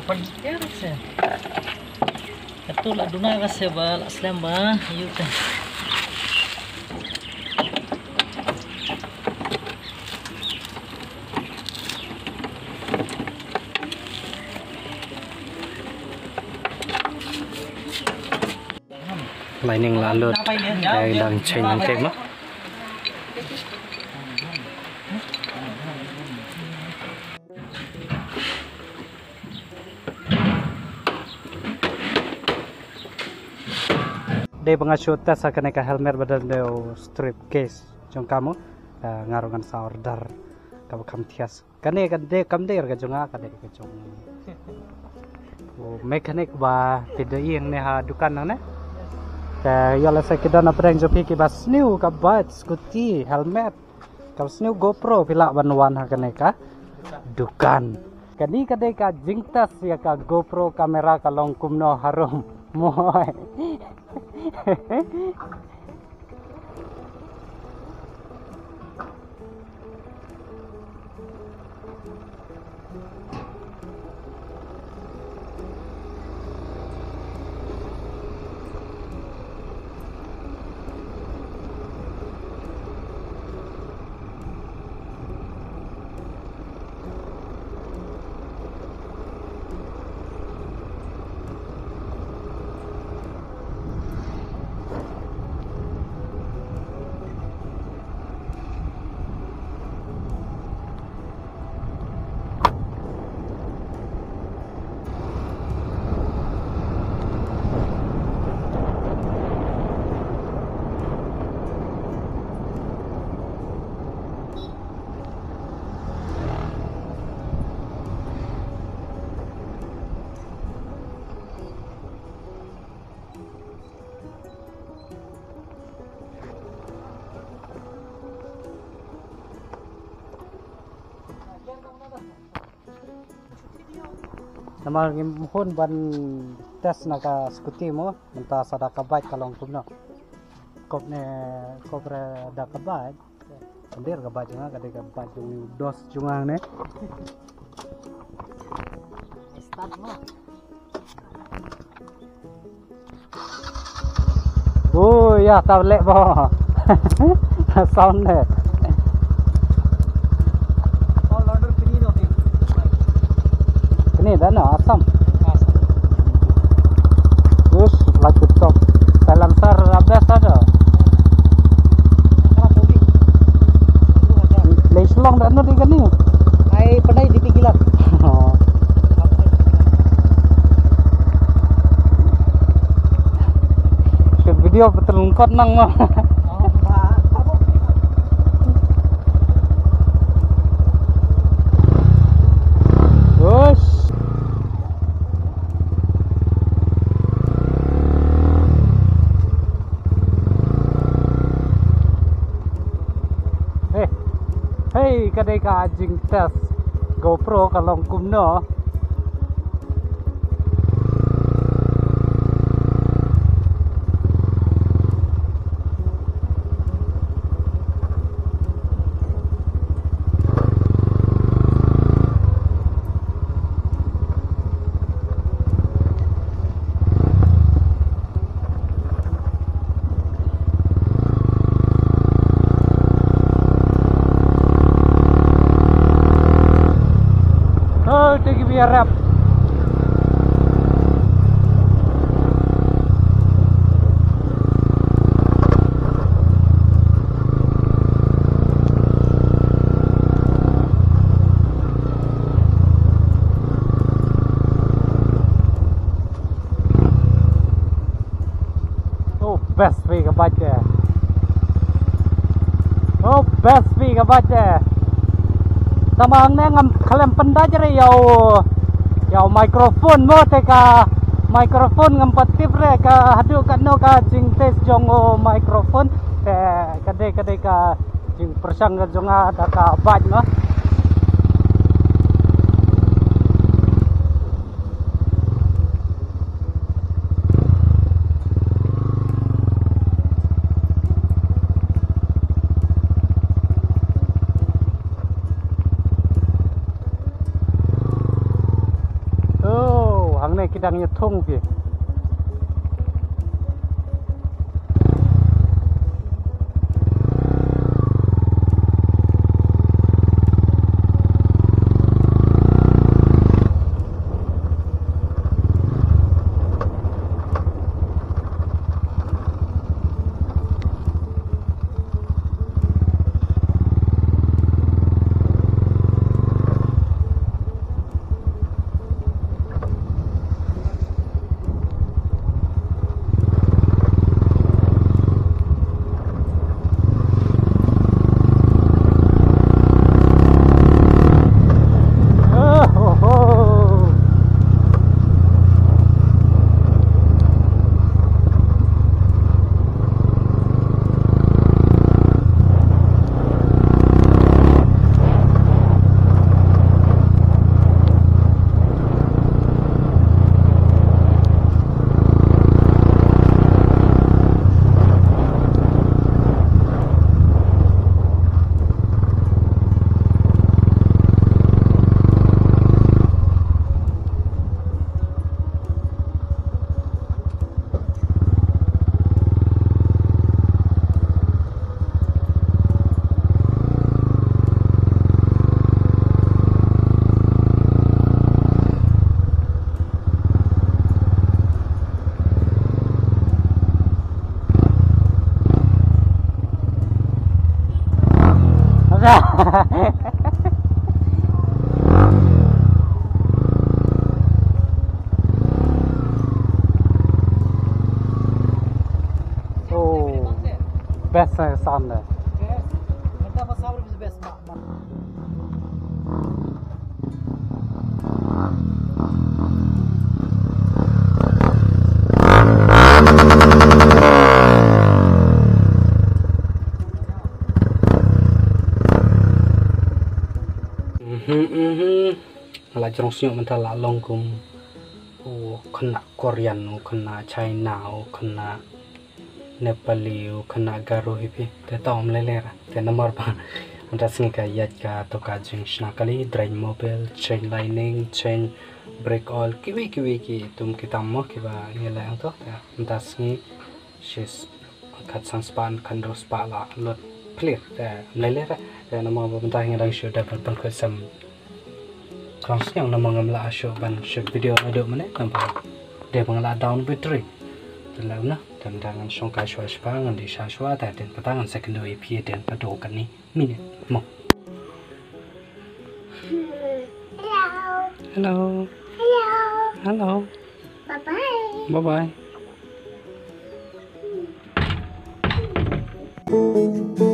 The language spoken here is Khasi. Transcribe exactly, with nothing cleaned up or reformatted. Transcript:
Pyntiar se. Katu la duna ka se ba la slem ba yu te. Lining la lut. Dang, dang chain nang tek ma. Dei ba nga shu test ha kane ka helmet ba don da u strip case jong ka mo. Eh, nga ruh ngan sa order kaba kham thiah. Kane ka dei kam dei ka jong nga, ka dei ka jong u mechanic ba phi da ïeng ne ha dukan nangne. Te ïoh lehse ki don na pdeng jong phi kiba sniew ka bike, scooty, helmet. Kaba sniew GoPro phi lah ban wan ha kane ka dukan. Kane ka dei ka jingtest ïa ka GoPro camera ka long kumno harum. Moi. Namar ngim hun ban test na ka scooty mo, mynta sa da ka bike ka long kumno. Kop ne, kop re da ka bike. Ka dei ka bike jong nga, ka dei ka bike jong u dos jong nga ne. Start mo. Oh, ïa, ta leh ba. Sound ne. Kini da na Assam. Us, lagi top. Silencer abis ada. Lei Shillong da na di kani. Ai, pernah di pikiran. Oh. Shoot video betul lengkot nang mah. Ush. Hey, hey, ka dei ka jingtest GoPro ka long kumno. Oh, te ki biar rap. Oh, best phi ka bike te. Oh, best phi ka bike te. Tang ba hangne ngam khlem pyndait re ïa u, ïa u microphone mo te ka microphone ngam pat tip re ka haduh katno ka jingtest jong u microphone. Te ka dei, ka dei ka jingpyrshang ka jong nga da ka bike mo. Oh, Dang ïa thung phi. Oh, best sound there. Mhm, mhm. Nga la jrong sniang mynta la long kum u khynnah Korean, u khynnah China, u khynnah Nepali, u khynnah Garo hi phi. Te to ym lei lei ra. Te namar ba mynta sngi ka ïaid ka to ka jingshna kali, drain mobil, change lining, change brake oil, kiwei kiwei ki tum ki tam mo kiba ngi leh hangto. Te mynta sngi shi s-, khatsan spah, khathynriew spah la lut plir. Te ym lei lei ra. Te namar ba mynta hi nga dang shu dep ban pynkhuid sem. Kong sniang namar ngam lah shuh ban shoot video naduh mynne namar dei ba nga la down battery. Te leh na, te mynta ngan shong kai shuwa shuwa, ngan dih shuwa shuwa, te dien kata ngan sa kynduh ïa phi dien haduh katne minit mo. Hello. Hello. Hello. Hello. Bye bye. Bye bye.